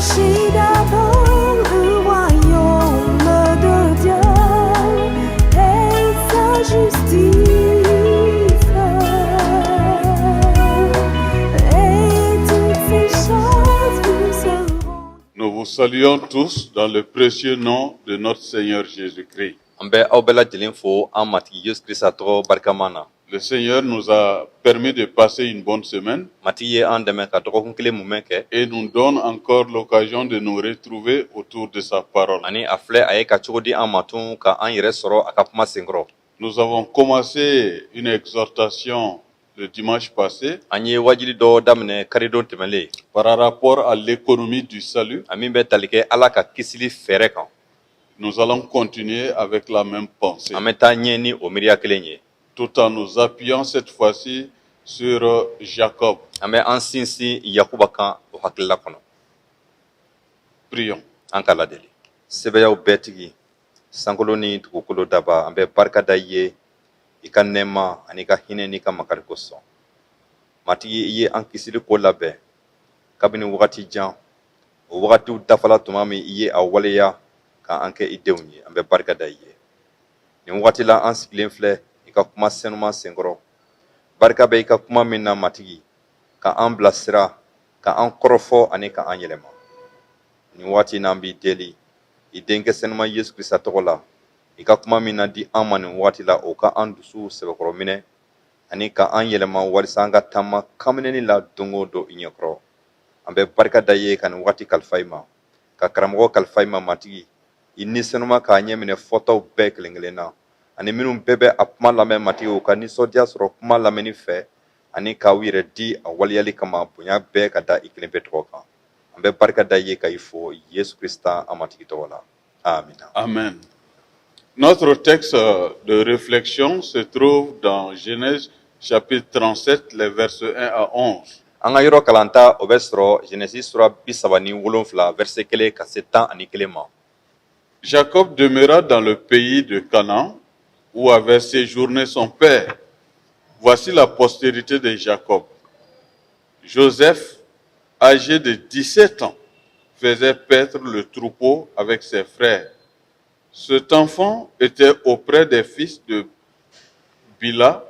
Voici d'abord le royaume de Dieu et sa justice. Et toutes ces choses vous seront. Nous vous saluons tous dans le précieux nom de notre Seigneur Jésus-Christ. An bɛ aw bɛɛ lajɛlen fo an Matigi Yesu Krista tɔgɔ barikama na. Le Seigneur nous a permis de passer une bonne semaine Matigi ye an dɛmɛ ka dɔgɔkun kelen mumɛ kɛ et nous donne encore l'occasion de nous retrouver autour de sa parole. Ani a filɛ a ye ka cogo di an ma tun ka an yɛrɛ sɔrɔ a ka kuma senkɔrɔ. Nous avons commencé une exhortation le dimanche passé An ye wajuli dɔ daminɛ karidon tɛmɛlen par rapport à l'économie du salut. A min bɛ tali kɛ Ala ka kisili fɛɛrɛ kan. Nous allons continuer avec la même pensée, An bɛ taa ɲɛ ni o miiriya kelen ye, tout en nous appuyant cette fois-ci sur Jacob. An bɛ an sinsin Yakuba kan o hakilila kɔnɔ. Prions. An ka ladeli. Sɛbɛyaw bɛɛ tigi, sankolo ni dugukolo daba, an bɛ barika da i ye i ka nɛɛma ani ka hinɛ n'i ka makari kosɔn. Matigi, i ye an kisili ko labɛn kabini wagati jan. O wagatiw dafala tuma min, i ye a waleya ka an kɛ i denw ye. An bɛ barika da i ye. Nin wagati la, an sigilen filɛ i ka kuma sɛnuman senkɔrɔ. Barika bɛ i ka kuma min na, Matigi, ka an bilasira, ka an kɔrɔfɔ ani ka an yɛlɛma. Nin waati in na, an b'i deli i denkɛ sɛnuman Yesu Krista tɔgɔ la, i ka kuma min na di an ma nin waati la, o ka an dusu sɛbɛkɔrɔ minɛ ani ka an yɛlɛma walisa an ka taama kanminɛni la don o don i ɲɛkɔrɔ. An bɛ barika da i ye ka nin waati kalifa i ma, ka karamɔgɔ kalifa i ma. Matigi, i ni sɛnuma k'a ɲɛ minɛ fɔtaw bɛɛ kelen kelen na ani minnu bɛɛ bɛ a kuma lamɛn. Matigi, u ka nisɔndiya sɔrɔ kuma lamɛnni fɛ ani k'aw yɛrɛ di a waleyali kama. Bonya bɛɛ ka da i kelen pe tɔgɔ kan. An bɛ barika da i ye ka i fo Yesu Krista an Matigi tɔgɔ la, amina. Amen. Notre texte de réflexion se trouve dans Genèse chapitre 37, les versets 1 à 11. An ka yɔrɔ kalanta, o bɛ sɔrɔ Genèse sura 37, verset 1 ka se 11 ma. Jacob demeura dans le pays de Canaan où avait séjourné son père. Voici la postérité de Jacob. Joseph, âgé de 17 ans, faisait paître le troupeau avec ses frères. Cet enfant était auprès des fils de Bila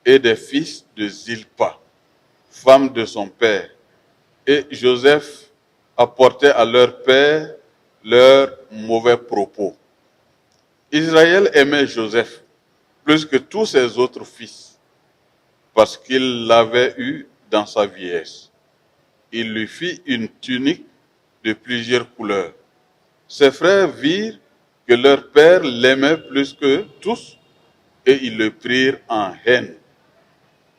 et des fils de Zilpa, femme de son père. Et Joseph apportait à leur père leurs mauvais propos. Israël aimait Joseph plus que tous ses autres fils, parce qu'il l'avait eu dans sa vieillesse. Il lui fit une tunique de plusieurs couleurs. Ses frères virent que leur père l'aimait plus que tous et ils le prirent en haine.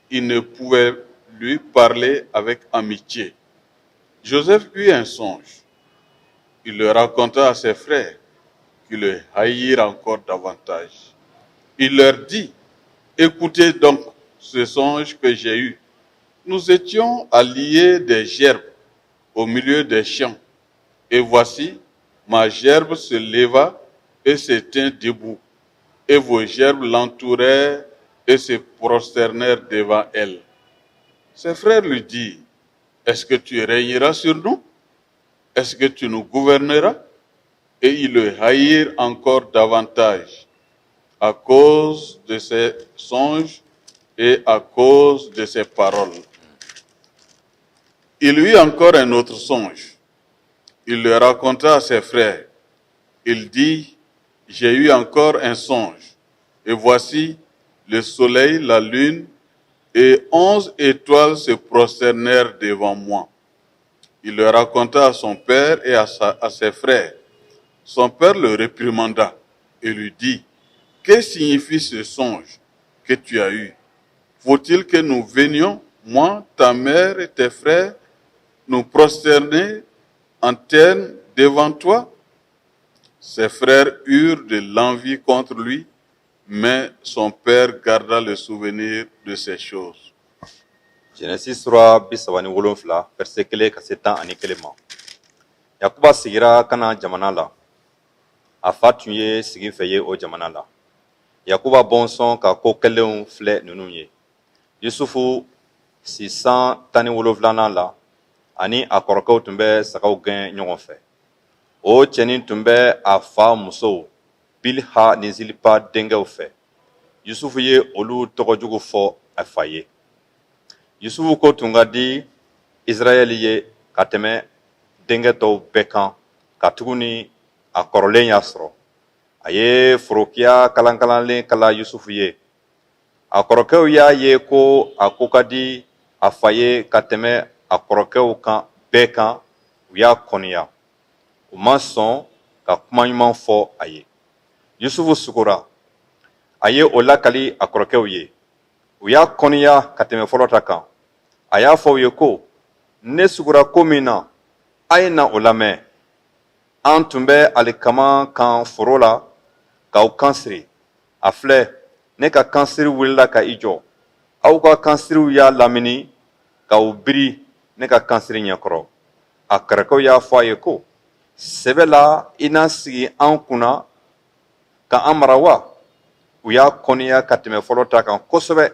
Ils ne pouvaient lui parler avec amitié. Joseph eut un songe. Il le raconta à ses frères, qui le haïrent encore davantage. Il leur dit: «Écoutez donc ce songe que j'ai eu. Nous étions à lier des gerbes au milieu des champs. Et voici, ma gerbe se leva et se tint debout. Et vos gerbes l'entourèrent et se prosternèrent devant elle.» Ses frères lui dirent: «Est-ce que tu régneras sur nous? Est-ce que tu nous gouverneras?» Et ils le haïrent encore davantage à cause de ses songes et à cause de ses paroles. Il eut encore un autre songe. Il le raconta à ses frères. Il dit: «J'ai eu encore un songe. Et voici, le soleil, la lune et 11 étoiles se prosternèrent devant moi.» Il le raconta à son père et à ses frères. Son père le réprimanda et lui dit: «Que signifie ce songe que tu as eu? Faut-il que nous venions, moi, ta mère et tes frères, nous prosterner en terre devant toi?» Ses frères eurent de l'envie contre lui, mais son père garda le souvenir de ces choses. Genèse sura 37, verset 1 ka se 11 ma. Yakuba sigira Kana jamana la. A fa tun ye sigi fɛ ye o jamana la. Yakuba bɔnsɔn ka ko kɛlenw filɛ ninnu ye. Yusufu si san 17nan la. Ani a kɔrɔkɛw tun bɛ sagaw gɛn ɲɔgɔn fɛ. O cɛnin tun bɛ a fa musow Bilha ni Zilipa denkɛw fɛ. Yusufu ye olu tɔgɔjugu fɔ a fa ye. Yusufu ko tun ka di Israɛl ye ka tɛmɛ denkɛ tɔw bɛɛ kan, katuguni a kɔrɔlen y'a sɔrɔ. A ye forokiya kalankalanlen kala Yusufu ye. A kɔrɔkɛw y'a ye ko a ko ka di a fa ye ka tɛmɛ a kɔrɔkɛw kan bɛɛ kan, u y'a kɔniya. U ma sɔn ka kuma ɲuman fɔ a ye. Yusufu sugora. A ye o lakali a kɔrɔkɛw ye. U y'a kɔniya ka tɛmɛ fɔlɔ ta kan. A y'a fɔ u ye ko, Ne sugora ko min na, a ye na o lamɛn. An tun bɛ alikama kan foro la k'aw kan siri. A filɛ, ne ka kansiri wulila ka i jɔ. Aw ka kansiriw y'a lamini ka u biri ne ka kansiri ɲɛkɔrɔ. A kɔrɔkɛw y'a fɔ a ye ko, Sɛbɛ la i na sigi an kunna ka an mara wa? U y'a kɔniya ka tɛmɛ fɔlɔ ta kan kosɛbɛ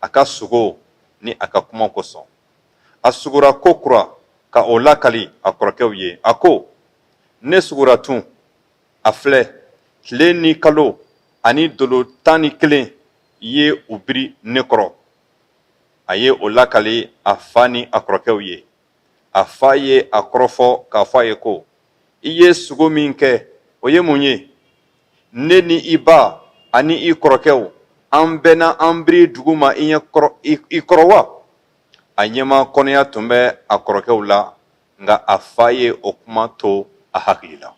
a ka sugo ni a ka kuma kosɔn. A sugora ko kura ka o lakali a kɔrɔkɛw ye. A ko, Ne sugora tun. A filɛ, tile ni kalo ani dolo 11 ye u biri ne kɔrɔ. A ye o lakali a fa ni a kɔrɔkɛw ye. A fa ye a kɔrɔfɔ k'a fɔ a ye ko, I ye sugo min kɛ, o ye mun ye? Ne ni i ba ani i kɔrɔkɛw, an bɛɛ na an biri duguma i ɲɛ kɔrɔ, i kɔrɔ wa? A ɲɛma kɔniya tun bɛ a kɔrɔkɛw la, nka a fa ye o kuma to a hakili la.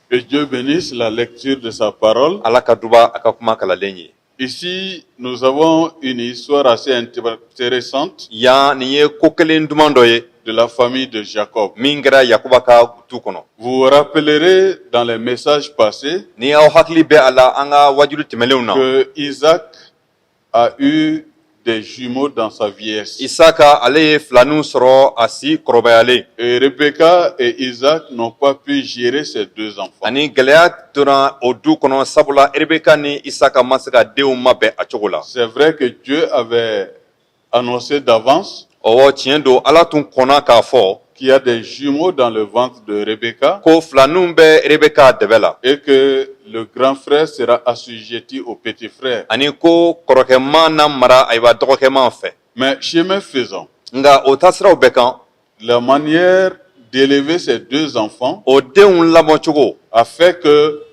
Que Dieu bénisse la lecture de sa parole. Ala ka duba a ka kuma kalanlen ye. Ici, nous avons une histoire assez intéressante Yan, nin ye ko kelen duman dɔ ye de la famille de Jacob. min kɛra Yakuba ka du kɔnɔ. Vous vous rappellerez dans les messages passés Ni aw hakili bɛ a la an ka wajuli tɛmɛnlenw na, que Isaac a eu des jumeaux dans sa vieillesse. Isaka, ale ye filaninw sɔrɔ a si kɔrɔbayalen. Et Rebecca et Isaac n'ont pas pu gérer ces deux enfants. Ani gɛlɛya donna o du kɔnɔ, sabula Rebeka ni Isaka ma se ka denw mabɛn a cogo la. C'est vrai que Dieu avait annoncé d'avance Ɔwɔ, tiɲɛ don, Ala tun kɔnna k'a fɔ qu'il y a des jumeaux dans le ventre de Rebecca ko filaninw bɛ Rebeka dɛbɛ la et que le grand frère sera assujetti au petit frère. ani ko kɔrɔkɛman na mara, ayiwa, dɔgɔkɛman fɛ. Mais chemin faisant, Nka o taasiraw bɛɛ kan, la manière d'élever ces deux enfants o denw lamɔcogo a fait que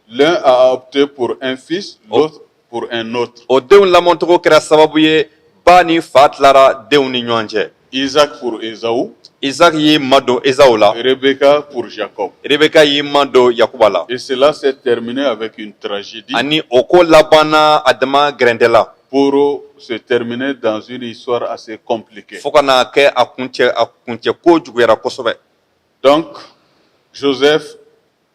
l'un a opté pour un fils, l'autre pour un autre. O denw lamɔcogo kɛra sababu ye ba ni fa tilara denw ni ɲɔgɔn cɛ. Isaac pour Ésaü, Isaac y'i madon Esawu la, Rebecca pour Jacob. Rebeka y'i madon Yakuba la. Et cela s'est terminé avec une tragédie Ani o ko labanna a dama gɛrɛntɛ la pour se terminer dans une histoire assez compliquée. fo ka na kɛ a kuncɛ ko juguyara kosɛbɛ. Donc, Joseph,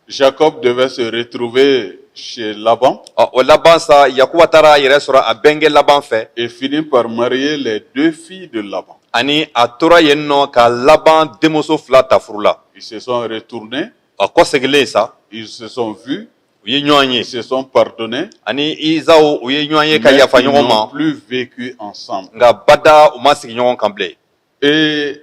Jacob devait se retrouver chez Laban Ɔ, o laban sa, Yakuba taara a yɛrɛ sɔrɔ a bɛnkɛ Laban fɛ et finit par marier les deux filles de Laban. ani a tora yen nɔ ka Laban denmuso fila ta furu la. Ils se sont retournés, A kɔsegilen sa, ils se sont vus, u ye ɲɔgɔn ye ils se sont pardonnés, ani Izaw, u ye ɲɔgɔn ye ka mais yafa ils ɲɔgɔn n'ont ma, plus vécu ensemble. nka bada u ma sigi ɲɔgɔn kan bilen. Et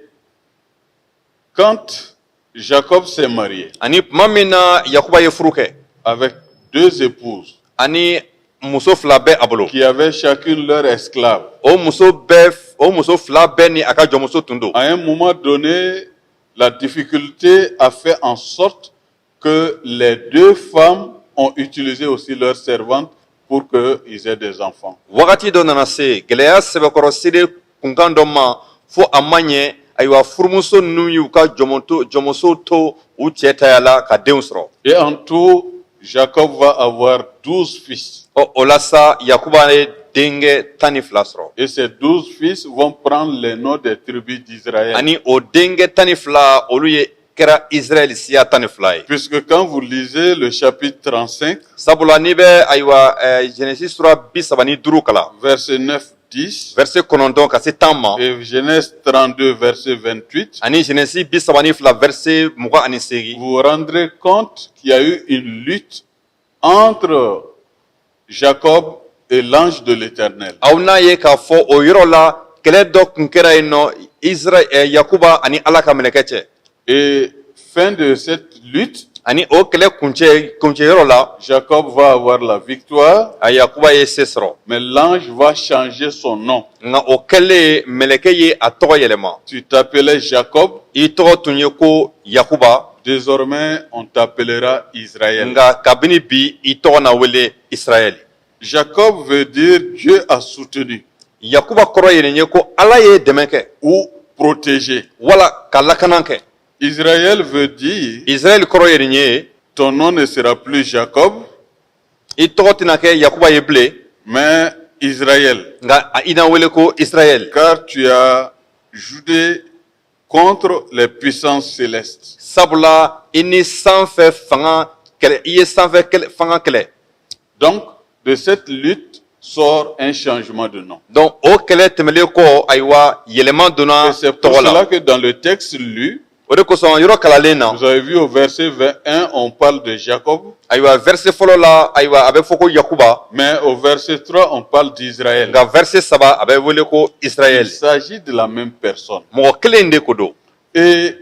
quand Jacob s'est marié Ani tuma min na Yakuba ye furu kɛ avec deux épouses ani muso fila bɛ a bolo, qui avaient chacune leur esclave, o muso fila bɛɛ ni a ka jɔnmuso tun don, à un moment donné, la difficulté a fait en sorte que les deux femmes ont utilisé aussi leurs servantes pour qu'ils aient des enfants. Wagati dɔ nana se, gɛlɛya sɛbɛkɔrɔ sere kunkan dɔ ma fo a ma ɲɛ, ayiwa, furumuso ninnu y'u ka jɔnmuso to u cɛ taya la ka denw sɔrɔ. Et en tout, Jacob va avoir 12 fils. Ɔ, o la sa, Yakuba ye denkɛ 12 sɔrɔ. Et ces 12 fils vont prendre les noms des tribus d'Israël. Ani o denkɛ 12, olu ye kɛra Israɛl siya 12 ye. Puisque quand vous lisez le chapitre 35, Sabula n'i bɛ, ayiwa, Genèse sura 35 kalan, verset 9, 10, verset 9 ka se 10 ma, et Genèse 32, verset 28, ani Genèse 32, verset 28, vous vous rendrez compte qu'il y a eu une lutte entre Jacob et l'ange de l'Éternel. Aw n'a ye k'a fɔ o yɔrɔ la, kɛlɛ dɔ tun kɛra yen nɔ. Israël Yakuba ani Ala ka mɛlɛkɛ cɛ. Et fin de cette lutte, Ani o kɛlɛ kuncɛyɔrɔ la, Jacob va avoir la victoire, a Yakuba ye se sɔrɔ. Mais l'ange va changer son nom. Nka o kɛlen, mɛlɛkɛ ye a tɔgɔ yɛlɛma. Tu t'appelais Jacob, I tɔgɔ tun ye ko Yakuba, désormais on t'appellera Israël. Nka kabini bi, i tɔgɔ na wele Israɛl. Jacob veut dire Dieu a soutenu Yakuba kɔrɔ ye nin ye ko Ala ye dɛmɛ kɛ ou protégé. wala ka lakana kɛ. Israël veut dire Israɛl kɔrɔ ye nin ye ton nom ne sera plus Jacob, i tɔgɔ tɛna kɛ Yakuba ye bilen, mais Israël. Nka i na wele ko Israɛl. Car tu as joué contre les puissances célestes. Sabula i ni sanfɛ fanga kɛlɛ, i ye sanfɛ kɛlɛ fanga kɛlɛ. Donc, de cette lutte sort un changement de nom. Donc o kɛlɛ tɛmɛlen kɔ, ayiwa, yɛlɛma donna Et c'est pour tɔgɔ la. Cela que dans le texte lu, O de kosɔn yɔrɔ kalanlen na, vous avez vu au verset 21, on parle de Jacob, ayiwa, verset fɔlɔ la, ayiwa, a bɛ fɔ ko Yakuba, mais au verset 3, on parle d'Israël. Nka verset 3, a bɛ wele ko Il Israɛl. S'agit de la même personne. Mɔgɔ kelen de ko don. Et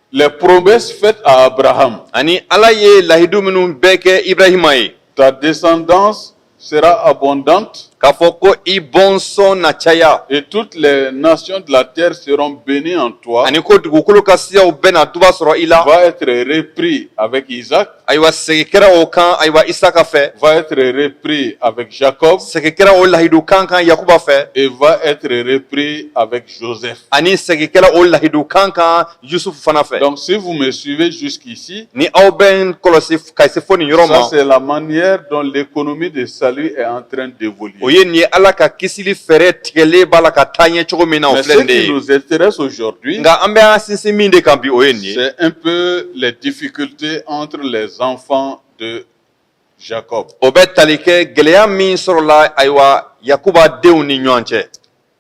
les promesses faites à Abraham, Ani Ala ye lahidu minnu bɛɛ kɛ Ibrahima ye, ta descendance sera abondante k'a fɔ ko i bɔnsɔn na caya et toutes les nations de la terre seront bénies en toi, ani ko dugukolo ka siyaw bɛɛ na duba sɔrɔ i la, va être repris avec Isaac, ayiwa, segin kɛra o kan, ayiwa, Isaka fɛ, va être repris avec Jacob segin kɛra o lahidu kan kan Yakuba fɛ, et va être repris avec Joseph. Ani segin kɛra o lahidu kan kan Yusufu fana fɛ. Donc si vous me suivez jusqu'ici, Ni aw bɛ n kɔlɔsi ka se fo nin yɔrɔ ça ma, c'est la manière dont l'économie de salut est en train d'évoluer. O ye nin ye Ala ka kisili fɛɛrɛ tigɛlen b'a la ka taa ɲɛ cogo min na, o Mais filɛ ce nin de qui ye. Nous intéresse aujourd'hui, Nka an bɛ an sinsin min de kan bi, o ye nin ye. C'est un peu les difficultés entre les enfants de Jacob. O bɛ tali kɛ gɛlɛya min sɔrɔla, ayiwa, Yakuba denw ni ɲɔgɔn cɛ.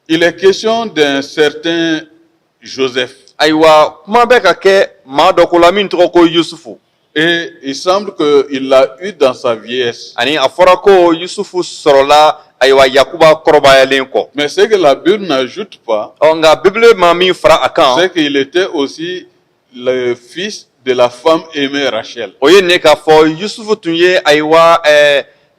Il est question d'un certain Joseph. Ayiwa, kuma bɛ ka kɛ maa dɔ ko la min tɔgɔ ko Yusufu. Et il semble qu'il l'a eu dans sa vieillesse. Ani a fɔra ko Yusufu sɔrɔla, ayiwa, Yakuba kɔrɔbayalen kɔ. Mais ce que la Bible n'ajoute pas, Ɔ, nka Bibile ma min fara a kan, c'est qu'il était aussi le fils de la femme aimée Rachel. O ye nin ye k'a fɔ Yusufu tun ye, ayiwa,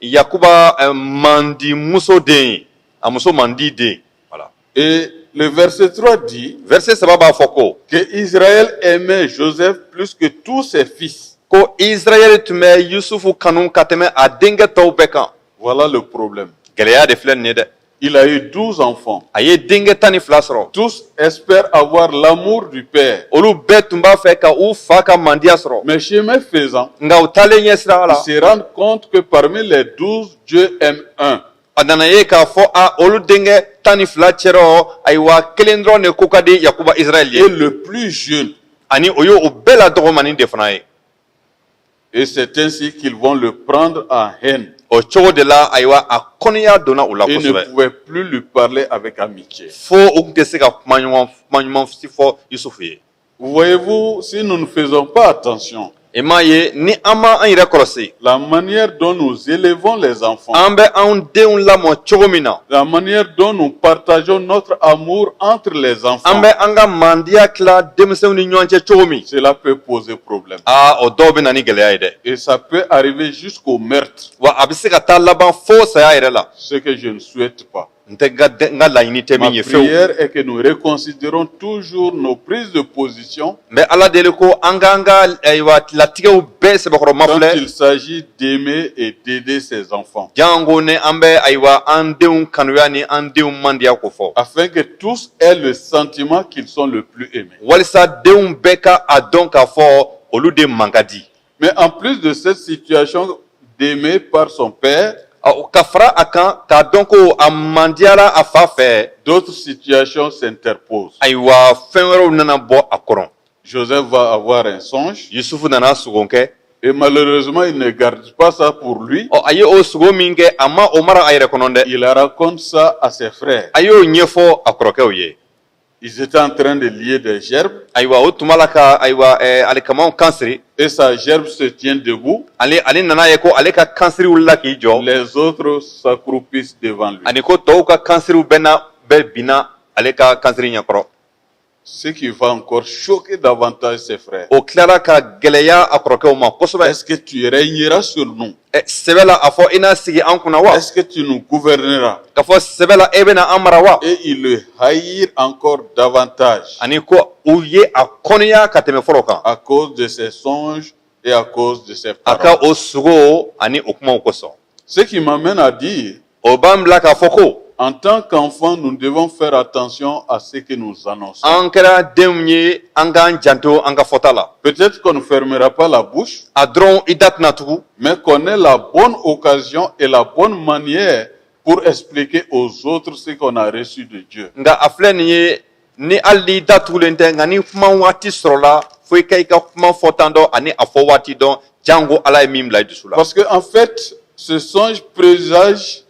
Yakuba mandi muso den ye, a muso mandi den, voilà. Et le verset 3 dit Verset 3 b'a fɔ ko que Israël aimait Joseph plus que tous ses fils. Ko Israɛl tun bɛ Yusufu kanu ka tɛmɛ a denkɛ tɔw bɛɛ kan. Voilà le problème. Gɛlɛya de filɛ nin ye dɛ. Il a eu 12 enfants. A ye denkɛ 12 sɔrɔ. Tous espèrent avoir l'amour du père. Olu bɛɛ tun b'a fɛ ka u fa ka mandiya sɔrɔ. Mais chemin faisant, Nka u taalen ɲɛ sira la, ils se rendent compte que parmi les 12, Dieu aime un. A nana ye k'a fɔ a olu denkɛ 12 cɛrɔ, ayiwa, kelen dɔrɔn de ko ka di Yakuba Israɛl ye. Et le plus jeune. Ani o ye o bɛɛ la dɔgɔmanin de fana ye. Et c'est ainsi qu'ils vont le prendre en haine O cogo de la, ayiwa, a kɔniya donna u la et ne kosɛbɛ pouvaient plus lui parler avec amitié. Fo u tun tɛ se ka kuma ɲuman, kuma ɲuman si fɔ Yusufu ye. Voyez-vous, si nous ne faisons pas attention, I m'a ye, ni an ma an yɛrɛ kɔlɔsi, la manière dont nous élevons les enfants, an bɛ anw denw lamɔ cogo min na, la manière dont nous partageons notre amour entre les enfants, an bɛ an ka mandiya tila denmisɛnw ni ɲɔgɔn cɛ cogo min, cela peut poser problème. Aa, o dɔw bɛ na ni gɛlɛya ye dɛ. Et ça peut arriver jusqu'au meurtre, Wa a bɛ se ka taa laban fo saya yɛrɛ la. Ce que je ne souhaite pas. N tɛ n ka laɲini tɛ Ma min ye fewu. Prière est que nous reconsidérons toujours nos prises de position N bɛ Ala deli ko an k'an ka, ayiwa, latigɛw bɛɛ sɛbɛkɔrɔ quand mafilɛ il s'agit d'aimer et d'aider ses enfants, jango ni an bɛ, ayiwa, an denw kanuya ni an denw mandiya ko fɔ, afin que tous aient le sentiment qu'ils sont le plus aimés. Walisa denw bɛɛ ka a dɔn k'a fɔ olu de man ka di. Mais en plus de cette situation d'aimer par son père, Ka fara a kan k'a dɔn ko a mandiyara a fa fɛ, d'autres situations s'interposent. Ayiwa, fɛn wɛrɛw nana bɔ a kɔrɔ. Joseph va avoir un songe Yusufu nana sugo kɛ. Et malheureusement, il ne garde pas ça pour lui. Ɔ, a ye o sugo min kɛ, a ma o mara a yɛrɛ kɔnɔ dɛ. Il raconte ça à ses frères. A y'o ɲɛfɔ a kɔrɔkɛw ye. Ils étaient en train de lier des gerbes Ayiwa, o tuma la ka, ayiwa, alikamaw kan siri. Et sa gerbe se tient debout. Ale nana ye ko ale ka kansiri wulila k'i jɔ. Les autres s'accroupissent devant lui. Ani ko tɔw ka kansiriw bɛɛ na bɛɛ binna ale ka kansiri ɲɛkɔrɔ. Ce qui va encore choquer davantage ses frères. O tilara ka gɛlɛya a kɔrɔkɛw ma kosɛbɛ. Est-ce que tu régneras sur nous? Sɛbɛ la, a fɔ i na sigi an kunna wa? Est-ce que tu nous gouverneras? Ka fɔ sɛbɛ la, e bɛna an mara wa? Et ils le haïrent encore davantage Ani ko u ye a kɔniya ka tɛmɛ fɔlɔ kan, à cause de ses songes et à cause de ses a paroles. ka o sugo ani o kumaw kosɔn. Ce qui m'amène à dire, O b'an bila k'a fɔ ko, en tant qu'enfants, nous devons faire attention à ce que nous annonçons. an kɛra denw ye, an k'an janto an ka fɔta la. Peut-être qu'on ne fermera pas la bouche, A dɔrɔn i da tɛna tugu, mais qu'on ait la bonne occasion et la bonne manière pour expliquer aux autres ce qu'on a reçu de Dieu. Nka a filɛ nin ye, ni hali n'i da tugulen tɛ, nka ni kuma waati sɔrɔla, fo i ka i ka kuma fɔtan dɔn ani a fɔ waati dɔn, jango Ala ye min bila i dusu la. Parce qu'en fait, ce songe présage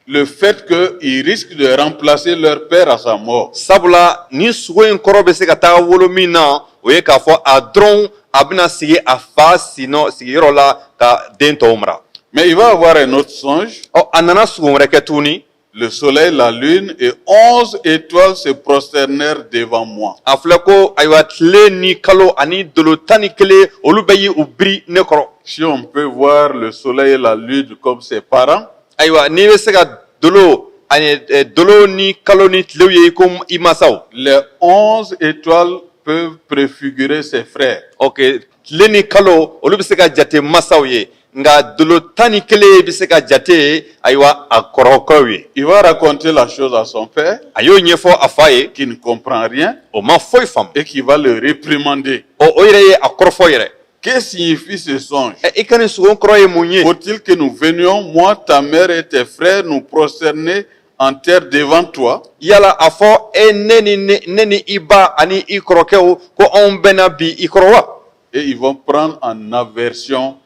le fait qu'ils risquent de remplacer leur père à sa mort. Sabula ni sugo in kɔrɔ bɛ se ka taga wolo min na, o ye k'a fɔ a dɔrɔn a bɛna sigi a fa sinɔ sigiyɔrɔ la ka den tɔw mara. Mais il va avoir un autre songe. Ɔ, a nana sugo wɛrɛ kɛ tuguni. Le soleil, la lune et 11 étoiles se prosternèrent devant moi. A filɛ ko ayiwa, tile ni kalo ani dolo 11, olu bɛ yi u biri ne kɔrɔ. Si on peut voir le soleil et la lune comme ses parents, Ayiwa, n'i bɛ se ka dolo ani dolo ni kalo ni tilew ye ko i masaw, les 11 étoiles peuvent préfigurer ses frères. Ok, tile ni kalo, olu bɛ se ka jate masaw ye, nka dolo 11 bɛ se ka jate ayiwa a kɔrɔkɛw ye. Il va raconter la chose à son père A y'o ɲɛfɔ a fa ye, qui ne comprend rien o ma foyi faamu. et qui va le réprimander. Ɔ, o yɛrɛ ye a kɔrɔfɔ yɛrɛ. Que signifie ce songe? I ka nin sugo kɔrɔ ye mun ye? Faut-il que nous venions, moi, ta mère et tes frères, nous prosterner en terre devant toi? Yala a fɔ e ne ni ne ni i ba ani i kɔrɔkɛw ko anw bɛna bi i kɔrɔ wa? Et ils vont prendre en aversion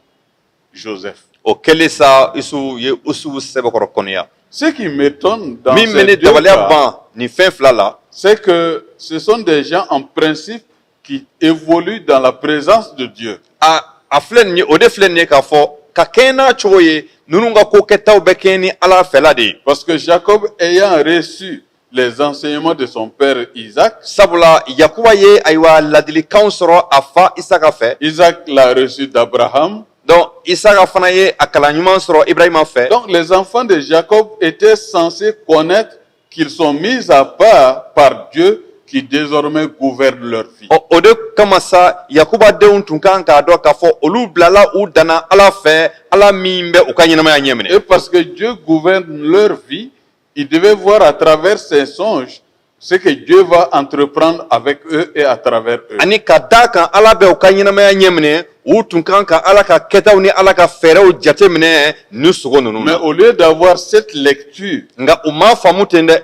Joseph. O kɛlen sa, Yusufu ye Yusufu sɛbɛkɔrɔ kɔniya. Ce qui m'étonne dans Min bɛ ces ne deux dabaliya cas, ban nin fɛn fila la, c'est que ce sont des gens en principe qui évoluent dans la présence de Dieu. A filɛ nin ye, o de filɛ nin ye k'a fɔ ka kɛɲɛ n'a cogo ye, ninnu ka ko kɛtaw bɛ kɛɲɛ ni Ala fɛla de ye. Parce que Jacob, ayant reçu les enseignements de son père Isaac, Sabula Yakuba ye ayiwa ladilikanw sɔrɔ a fa Isaka fɛ. Isaac l'a reçu d'Abraham. Donc Isaka fana ye a kalan ɲuman sɔrɔ Ibrahima fɛ. Donc les enfants de Jacob étaient censés connaître qu'ils sont mis à part par Dieu qui désormais gouverne leur vie. Ɔ, o de kama sa, Yakuba denw tun kan k'a dɔn k'a fɔ olu bilala u danna Ala fɛ, Ala min bɛ u ka ɲɛnamaya ɲɛminɛ. Et parce que Dieu gouverne leur vie, ils devaient voir à travers ces songes ce que Dieu va entreprendre avec eux et à travers eux. Ani ka d'a kan Ala bɛ u ka ɲɛnamaya ɲɛminɛ, u tun kan ka Ala ka kɛtaw ni Ala ka fɛɛrɛw jateminɛ ni sugo ninnu Mais na. au lieu d'avoir cette lecture, Nka u m'a faamu ten dɛ.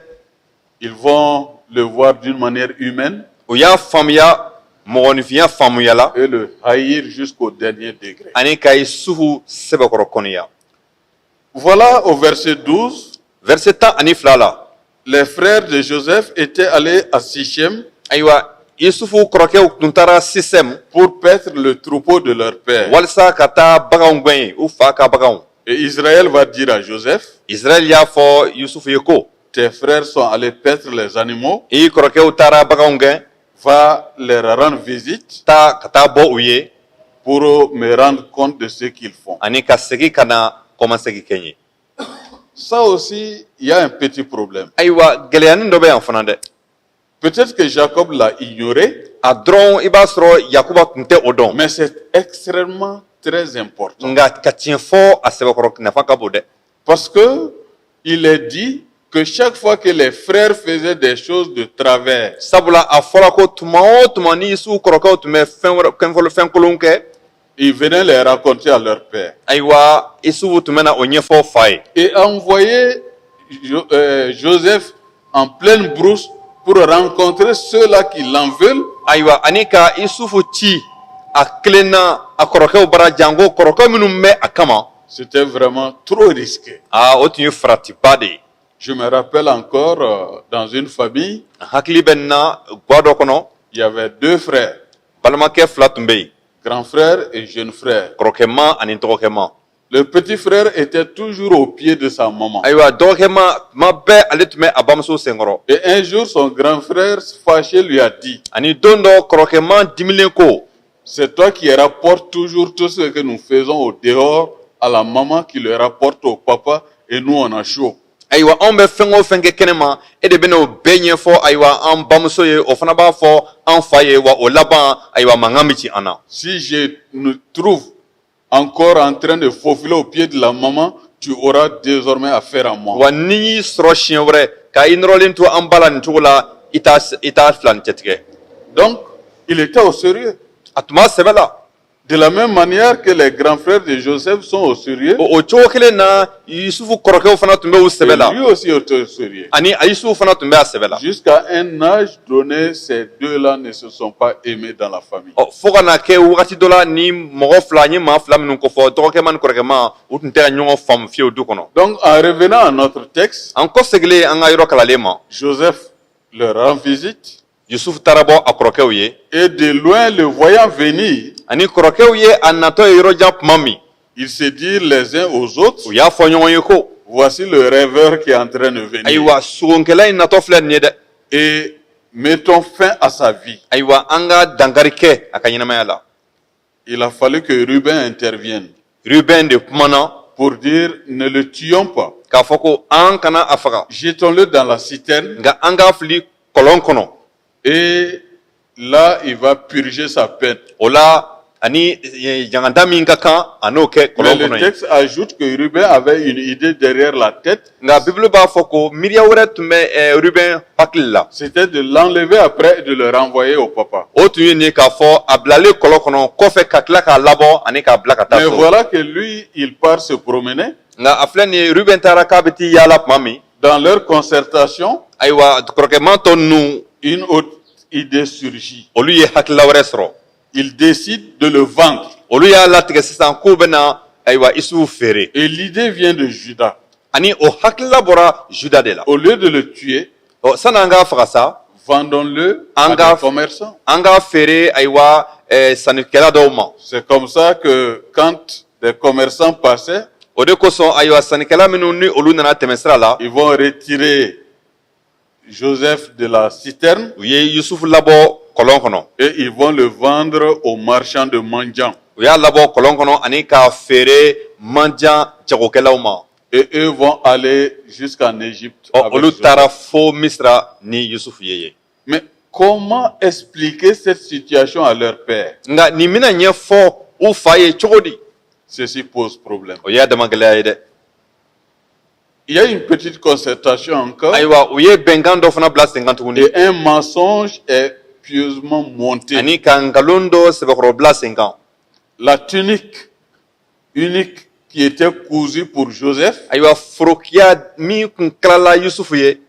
ils vont le voir d'une manière humaine U y'a faamuya mɔgɔninfinya faamuya la, et le haïr jusqu'au dernier degré. ani ka Yusufu sɛbɛkɔrɔ kɔniya. Voilà au verset 12, Verset 12 la, les frères de Joseph étaient allés à Sichem ayiwa, Yusufu kɔrɔkɛw tun taara Sisɛm pour paître le troupeau de leur père. walisa ka taa baganw gɛn yen, u fa ka baganw. Et Israël va dire à Joseph, Israɛl y'a fɔ Yusufu ye ko, tes frères sont allés paître les animaux, i kɔrɔkɛw taara baganw gɛn, va leur rendre visite taa ka taa bɔ u ye pour me rendre compte de ce qu'ils font. ani ka segin ka na kɔmasegin kɛ n ye. Ça aussi, il y a un petit problème. Ayiwa, gɛlɛyanin dɔ bɛ yan fana dɛ. Peut-être que Jacob l'a ignoré, A dɔrɔn i b'a sɔrɔ Yakuba tun tɛ o dɔn, mais c'est extrêmement très important. nka ka tiɲɛ fɔ, a sɛbɛkɔrɔ nafa ka bon dɛ. Parce que il est dit que chaque fois que les frères faisaient des choses de travers, Sabula a fɔra ko tuma o tuma ni Yusufu kɔrɔkɛw tun bɛ fɛn wɛrɛ, fɛn fɔlɔ, fɛn kolon kɛ, ils venaient les raconter à leur père. ayiwa, Yusufu tun bɛ na o ɲɛfɔ fa ye. Et envoyer Joseph en pleine brousse pour rencontrer ceux-là qui l'en veulent, Ayiwa, ani ka Yusufu ci a kelen na a kɔrɔkɛw bara, janko kɔrɔkɛ minnu bɛ a kama, c'était vraiment trop risqué. Aa, o tun ye faratiba de ye. Je me rappelle encore dans une famille, Hakili bɛ nin na, ga dɔ kɔnɔ, il y avait deux frères, balimakɛ fila tun bɛ yen, grand frère et jeune frère. kɔrɔkɛma ani dɔgɔkɛma. Le petit frère était toujours au pied de sa maman. Ayiwa, dɔgɔkɛma, tuma bɛɛ ale tun bɛ a bamuso senkɔrɔ. Et un jour, son grand frère fâché lui a dit, Ani don dɔ, kɔrɔkɛman dimilen ko: c'est toi qui rapportes toujours tout ce que nous faisons au dehors à la maman qui le rapporte au papa et nous on a chaud. Ayiwa, anw bɛ fɛn o fɛn kɛ kɛnɛma, e de bɛna o bɛɛ ɲɛfɔ, ayiwa, an bamuso ye, o fana b'a fɔ an fa ye, wa o laban, ayiwa, mankan bɛ ci an na. Si je nous trouve encore en train de faufiler au pied de la maman, tu auras désormais affaire à moi. Wa n'i y'i sɔrɔ siɲɛ wɛrɛ ka i nɔrɔlen to an ba la nin cogo la, i t'a fila ni cɛtigɛ. Donc, il était au sérieux. A tun b'a sɛbɛ la. De la même manière que les grands frères de Joseph sont au sérieux, O cogo kelen na, Yusufu kɔrɔkɛw fana tun bɛ u sɛbɛ et la. lui aussi était au sérieux. Ani a Yusufu fana tun bɛ a sɛbɛ la. Jusqu'à un âge donné, ces deux-là ne se sont pas aimés dans la famille. Ɔ, fo ka na kɛ wagati dɔ la, ni mɔgɔ fila, n ye maa fila minnu kofɔ, dɔgɔkɛma ni kɔrɔkɛma, u tun tɛ ka ɲɔgɔn faamu fiyewu du kɔnɔ. Donc, en revenant à notre texte, An kɔ segilen an ka yɔrɔ kalalen ma, Joseph leur rend visite Yusufu taara bɔ a kɔrɔkɛw ye. Et de loin, le voyant venir, Ani kɔrɔkɛw ye a natɔ ye yɔrɔ jan tuma min, ils se dirent les uns aux autres, u y'a fɔ ɲɔgɔn ye ko: voici le rêveur qui est en train de venir. Ayiwa, sogonkɛla in natɔ filɛ nin ye dɛ. Et mettons fin à sa vie. Ayiwa, an ka dankari kɛ a ka ɲɛnamaya la. Il a fallu que Ruben intervienne Ruben de kumana pour dire, ne le tuons pas. k'a fɔ ko an kana a faga. Jetons-le dans la citerne Nka an k'a fili kɔlɔn kɔnɔ. Et là, il va purger sa peine. O la, ani jangada min ka kan, a n'o kɛ Mais kɔlɔn le kɔnɔ yen. Texte ajoute que Ruben avait une idée derrière la tête. Nka Bibulu b'a fɔ ko miiriya wɛrɛ tun bɛ Ruben hakili la. C'était de l'enlever après et de le renvoyer au papa. O tun ye nin ye, k'a fɔ a bilalen kɔlɔn kɔnɔ kɔfɛ, ka tila k'a labɔ ani k'a bila ka taa Mais so. voilà que lui, il part se promener. Nka a filɛ nin ye, Ruben taara k'a bɛ t'i yaala tuma min, Dans leur concertation, ayiwa, kɔrɔkɛman tɔ ninnu, une autre idée surgit. olu ye hakilila wɛrɛ sɔrɔ. Ils décident de le vendre. Olu y'a latigɛ sisan k'u bɛna, ayiwa, Isufu feere. Et l'idée vient de Judas. Ani o hakilila bɔra Juda de la. Au lieu de le tuer, Ɔ, sanni an k'a faga sa, vendons-le à des commerçants. an k'a feere, ayiwa, sannikɛla dɔw ma. C'est comme ça que quand des commerçants passaient, O de kosɔn, ayiwa, sannikɛla minnu ni olu nana tɛmɛ sira la, ils vont retirer Joseph de la citerne u ye Yusufu labɔ kɔlɔn kɔnɔ. Et ils vont le vendre aux marchands de Madian. U y'a labɔ kɔlɔn kɔnɔ ani k'a feere Madian jagokɛlaw ma. Et eux vont aller jusqu'en Égypte Ɔ, avec olu Joseph. taara fo Misira ni Yusufu ye yen. Mais comment expliquer cette situation à leur père? Nka nin bɛna ɲɛfɔ u fa ye cogo di? Ceci pose problème. O y'a dama gɛlɛya ye dɛ. Il y a une petite concertation encore Ayiwa, u ye bɛnkan dɔ fana bila sen kan tuguni. Et un mensonge est pieusement monté. Ani ka nkalon dɔ sɛbɛkɔrɔ bila sen kan. La tunique unique qui était cousue pour Joseph, Ayiwa, forokiya min kun kalala Yusufu ye,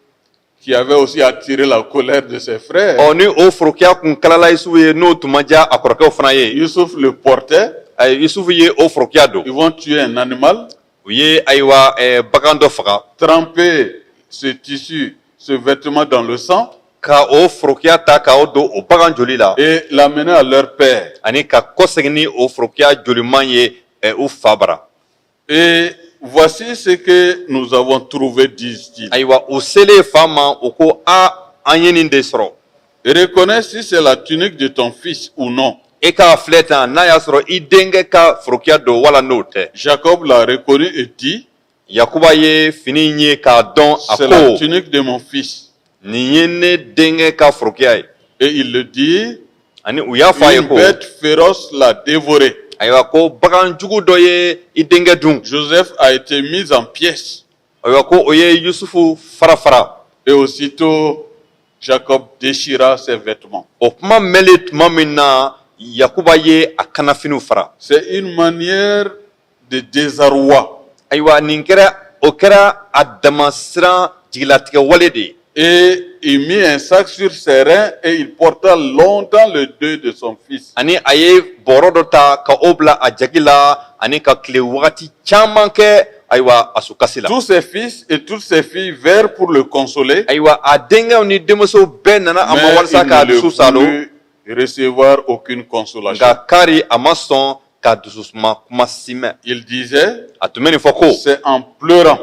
qui avait aussi attiré la colère de ses frères, ɔ, ni o forokiya kun kalala Yusufu ye, n'o tun ma diya a kɔrɔkɛw fana ye, Yusuf le portait. Ayi, Yusufu ye o forokiya don. Ils vont tuer un animal, U ye, ayiwa, bagan dɔ faga, tremper ce tissu, ce vêtement dans le sang ka o forokiya ta ka o don o bagan joli la, et l'amener à leur père. ani ka kɔsegin ni o forokiya joliman ye u fa bara. Et voici ce que nous avons trouvé, disent-ils. Ayiwa, u selen fa ma, u ko: a, an ye nin de sɔrɔ. Reconnais si c'est la tunique de ton fils ou non. E k'a filɛ tan, n'a y'a sɔrɔ i denkɛ ka forokiya don wala n'o tɛ. Jacob l'a reconnu et dit, Yakuba ye fini in ye k'a dɔn, a c'est la ko: tunique de mon fils. Nin ye ne denkɛ ka forokiya ye. Et il le dit, Ani u y'a fɔ a ye une ko: bête féroce l'a dévoré. Ayiwa, ko bagan jugu dɔ ye i denkɛ dun. Joseph a été mis en pièces. Ayiwa, ko o ye Yusufu fara fara. Et aussitôt, Jacob déchira ses vêtements. O kuma mɛnlen tuma min na, Yakuba ye a kanafiniw fara. C'est une manière de désarroi. Ayiwa, nin kɛra, o kɛra a damasiran jigilatigɛ wale de ye. Et il mit un sac sur ses reins et il porta longtemps le deuil de son fils. Ani a ye bɔrɔ dɔ ta ka o bila a jagi la, ani ka tile wagati caman kɛ, ayiwa, a sukasi la. Tous ses fils et toutes ses filles vinrent pour le consoler, Ayiwa, a denkɛw ni denmusow bɛɛ nana a ma mais walasa il k'a ne le dusu salo. voulut recevoir aucune consolation. Nka kari a ma sɔn ka ka dususuma kuma si mɛn. Il disait, A tun bɛ nin fɔ ko: c'est en pleurant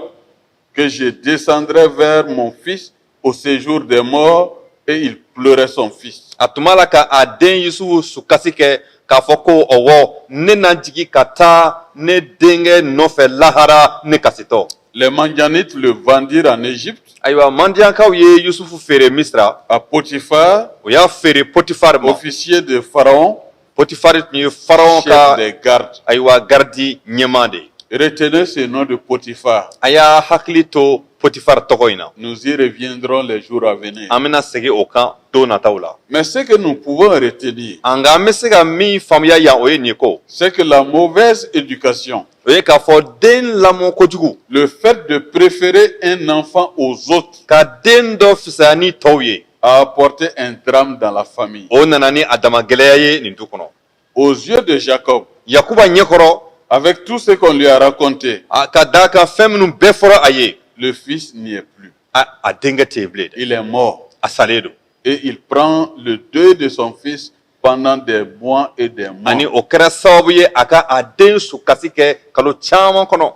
que je descendrai vers mon fils au séjour des morts, et il pleurait son fils. A tun b'a la ka a den Yusufu sukasi kɛ k'a fɔ ko: ɔwɔ, ne na jigin ka taa ne denkɛ nɔfɛ lahara, ne kasitɔ. Les Madianites le vendirent en Égypte Ayiwa, Mandiyankaw ye Yusufu feere Misira à Potiphar, O y'a feere Potifari ma. officier de Pharaon, Potifari tun ye Faraon chef ka des gardes. ayiwa, garidi ɲɛmaa de ye. Retenez ce nom de Potiphar. A y'a hakili to Potifari tɔgɔ in na. Nous y reviendrons les jours à venir. An bɛna segin o kan don nataw la. Mais ce que nous pouvons retenir, Nka an bɛ se ka min faamuya yan, o ye nin ye ko: c'est que la mauvaise éducation, o ye k'a fɔ den lamɔ kojugu, le fait de préférer un enfant aux autres, ka den dɔ fisaya ni tɔw ye, a apporté un drame dans la famille. o nana ni a dama gɛlɛya ye nin du kɔnɔ. Aux yeux de Jacob, Yakuba ɲɛkɔrɔ, avec tout ce qu'on lui a raconté, a ka d'a kan fɛn minnu bɛɛ fɔra a ye, le fils n'y est plus. a denkɛ tɛ yen bilen dɛ. Il est mort. A salen don. Et il prend le deuil de son fils pendant des mois et des mois. Ani o kɛra sababu ye a ka a den sukasi kɛ kalo caman kɔnɔ.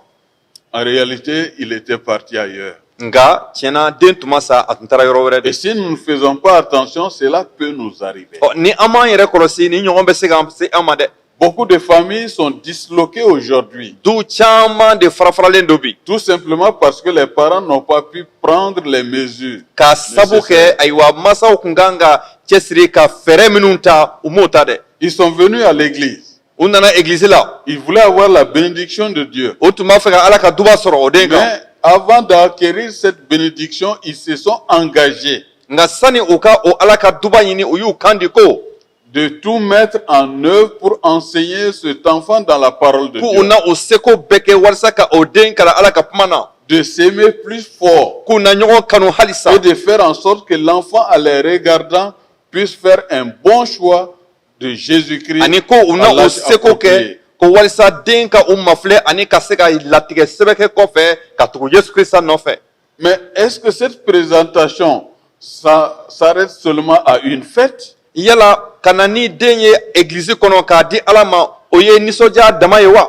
En réalité, il était parti ailleurs. Nka tiɲɛna, den tun ma sa, a tun taara yɔrɔ wɛrɛ de. Et si nous ne faisons pas attention, cela peut nous arriver. Ɔ, ni an m'an yɛrɛ kɔlɔsi, ni ɲɔgɔn bɛ se ka se an ma dɛ. Beaucoup de familles sont disloquées aujourd'hui. Du caman de fara faralen don bi. Tout simplement parce que les parents n'ont pas pu prendre les mesures Ka sabu kɛ nécessaires. ayiwa, masaw kun kan ka cɛsiri ka fɛɛrɛ minnu ta, u m'o ta dɛ. Ils sont venus à l'église. U nana egilizi la. Ils voulaient avoir la bénédiction de Dieu. O tun b'a fɛ ka Ala ka duba sɔrɔ o den kan. Mais avant d'acquérir cette bénédiction, ils se sont engagés Nka sani u ka o Ala ka duba ɲini, u y'u kan di ko de tout mettre en œuvre pour enseigner cet enfant dans la parole de k'u Dieu. na o seko bɛɛ kɛ walasa ka o den kalan Ala ka kuma na. De s'aimer plus fort K'u na ɲɔgɔn kanu halisa. et de faire en sorte que l'enfant, en les regardant, puisse faire un bon choix de Jésus-Christ Ani ko u à na o l'âge seko kɛ approprié. ko walisa den ka u mafilɛ ani ka se ka latigɛ sɛbɛn kɛ kɔfɛ ka tugu Yesu Kirista nɔfɛ. Mais est-ce que cette présentation, ça s'arrête seulement à une fête? Yala ka na ni den ye egilizi kɔnɔ k'a di Ala ma, o ye nisɔndiya dama ye wa?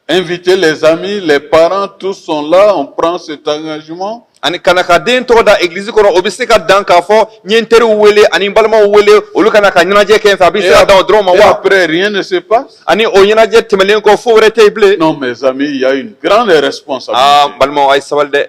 Inviter les amis, les parents, tous sont là, on prend cet engagement. Ani ka na ka den tɔgɔ da egilizi kɔnɔ, o bɛ se ka dan k'a fɔ n ye n teriw wele ani n balimaw wele, olu ka na ka ɲɛnajɛ kɛ n fɛ, a bɛ se ka dan o dɔrɔn ma Et wa? après, rien ne se passe. Ani o ɲɛnajɛ tɛmɛnen kɔ, fo wɛrɛ tɛ yen bilen? Non, mes amis, il y a une grande responsabilité. Aa, balimaw, a ye sabali dɛ,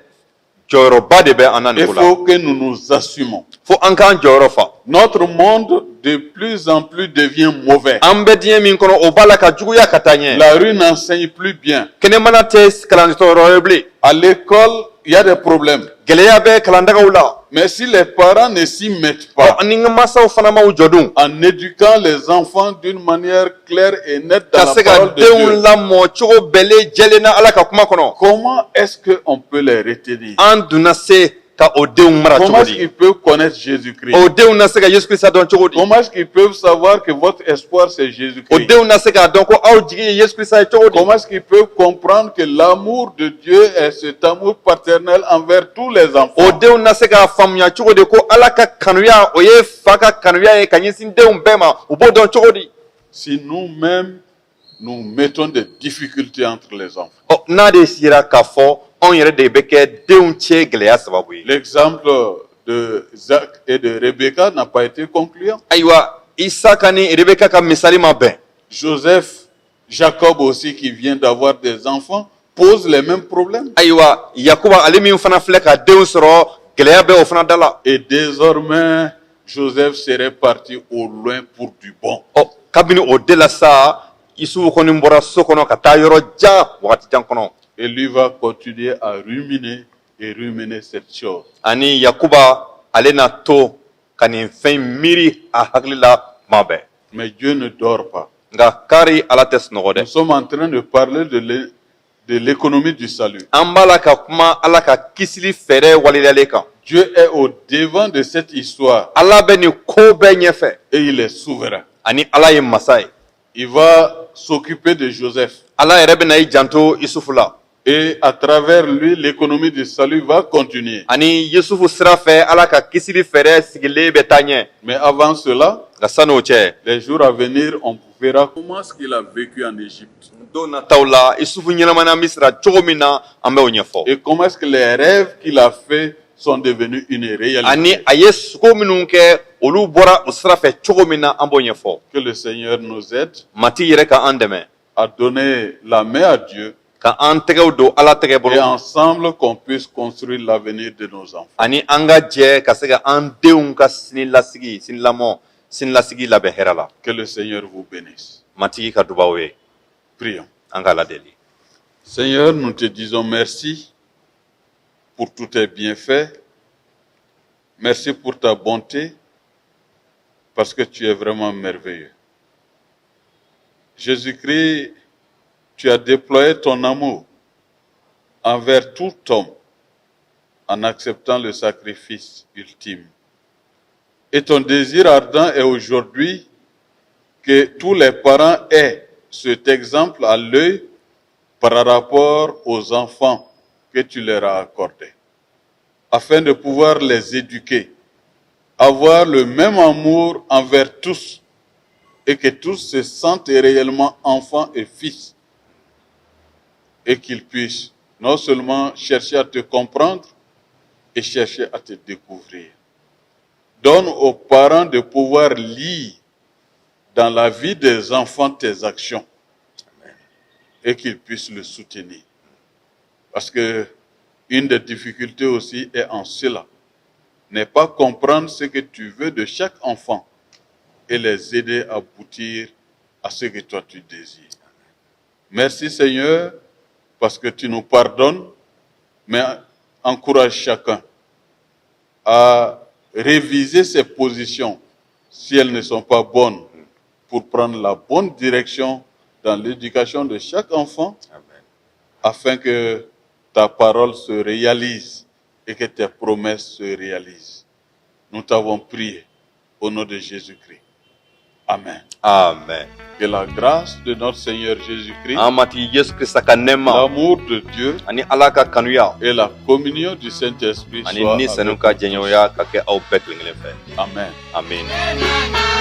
jɔyɔrɔba de bɛ an na nin Il ko la. faut que nous nous assumons. Fo an k'an jɔyɔrɔ fa. Notre monde, de plus en plus, devient mauvais. An bɛ diɲɛ min kɔnɔ, o b'a la ka juguya ka taa ɲɛ. La rue n'enseigne plus bien. Kɛnɛmana tɛ kalanyɔrɔ ye bilen. À l'école, il y a des problèmes. Gɛlɛya bɛ kalandagaw la. Mais si les parents ne s'y mettent pas, Ɔ, ni n ka masaw fana m'u jɔ dun, en éduquant les enfants d'une manière claire et nette dans ka la se ka parole de denw Dieu, lamɔ cogo bɛlen jɛlen na Ala ka kuma kɔnɔ, comment est-ce qu'on peut les retenir? an dunna se ka o denw mara Comment cogo est-ce di? qu'ils peuvent connaître Jésus-Christ? O denw na se ka Yesu Kirista dɔn cogo di? Comment est-ce qu'ils peuvent savoir que votre espoir, c'est O Jésus-Christ? denw na se k'a dɔn ko aw jigi ye Yesu Kirista ye cogo di? Comment est-ce qu'ils peuvent comprendre que l'amour de Dieu est cet amour paternel envers tous les O enfants? denw na se k'a faamuya cogo di ko Ala ka kanuya, o ye fa ka kanuya ye ka ɲɛsin denw bɛɛ ma? U b'o dɔn cogo di? Si nous-mêmes, nous mettons des difficultés entre les enfants. Ɔ, n'a de sera k'a fɔ anw yɛrɛ de bɛ kɛ denw cɛ gɛlɛya sababu ye. L'exemple de Isaac et de Rebecca n'a pas été concluant. Ayiwa, Isaka ni Rebeka ka misali ma bɛn. Joseph, Jacob aussi, qui vient d'avoir des enfants, pose les mêmes problèmes. Ayiwa, Yakuba, ale min fana filɛ ka denw sɔrɔ, gɛlɛya bɛ o fana da la. Et désormais, Joseph serait parti au loin pour du bon. Ɔ, kabini o de la sa, Isufu kɔni bɔra so kɔnɔ ka taa yɔrɔ jan wagati jan kɔnɔ. Et lui va continuer à ruminer et ruminer cette chose. Ani Yakuba, ale na to ka nin fɛn miiri a hakili la tuma bɛɛ. Mais Dieu ne dort pas. Nka kari Ala tɛ sunɔgɔ dɛ. Nous sommes en train de parler de l'économie du salut. An b'a la ka kuma Ala ka kisili fɛɛrɛ waleyalen kan. Dieu est au devant de cette histoire Ala bɛ nin ko bɛɛ ɲɛfɛ. et il est souverain. Ani Ala ye masa ye. Il va s'occuper de Joseph Ala yɛrɛ bɛ na i janto Isufu la. Et à travers lui, l'économie du salut va continuer. Ani Yusufu sira fɛ, Ala ka kisili fɛɛrɛ sigilen bɛ taa ɲɛ. Mais avant cela, Nka san'o cɛ, les jours à venir, on verra comment est-ce qu'il a vécu en Égypte. Don nataw la, Isufu ɲɛnamana Misira cogo min na, an b'o ɲɛfɔ. Et comment est-ce que les rêves qu'il a faits sont devenus une réalité. Ani a ye sugo minnu kɛ, olu bɔra o sira fɛ cogo min na, an b'o ɲɛfɔ. Que le Seigneur nous aide Matigi yɛrɛ ka an dɛmɛ à donner la main à Dieu ka an tɛgɛw don Ala tɛgɛ bolo et ensemble qu'on puisse construire l'avenir de nos enfants. Ani an ka jɛ ka se ka an denw ka sini lasigi, sini lamɔ, sini lasigi labɛn hɛrɛ la. Que le Seigneur vous bénisse. Matigi ka dubaw ye. Prions. An ka Ala deli. Seigneur, nous te disons merci pour tous tes bienfaits. Merci pour ta bonté, parce que tu es vraiment merveilleux. Jésus-Christ, tu as déployé ton amour envers tout homme en acceptant le sacrifice ultime. Et ton désir ardent est aujourd'hui que tous les parents aient cet exemple à l'œil par rapport aux enfants que tu leur as accordés, afin de pouvoir les éduquer, avoir le même amour envers tous et que tous se sentent réellement enfants et fils et qu'ils puissent non seulement chercher à te comprendre et chercher à te découvrir. Donne aux parents de pouvoir lire dans la vie des enfants tes actions et qu'ils puissent le soutenir. Parce que une des difficultés aussi est en cela. N'est pas comprendre ce que tu veux de chaque enfant et les aider à aboutir à ce que toi tu désires. Merci Seigneur, parce que tu nous pardonnes, mais encourage chacun à réviser ses positions si elles ne sont pas bonnes pour prendre la bonne direction dans l'éducation de chaque enfant Amen. Afin que ta parole se réalise et que tes promesses se réalisent. Nous t'avons prié au nom de Jésus-Christ. Amen. Amen. Que la grâce de notre Seigneur Jésus-Christ, An Matigi Yesu Krista ka nɛɛma, l'amour de Dieu ani Ala ka kanuya, et la communion du Saint-Esprit ani soient Ni avec Senu ka nous tous. jɛɲɔgɔnya ka kɛ aw bɛɛ kelen kelen fɛ. Amen. Amen. Na na.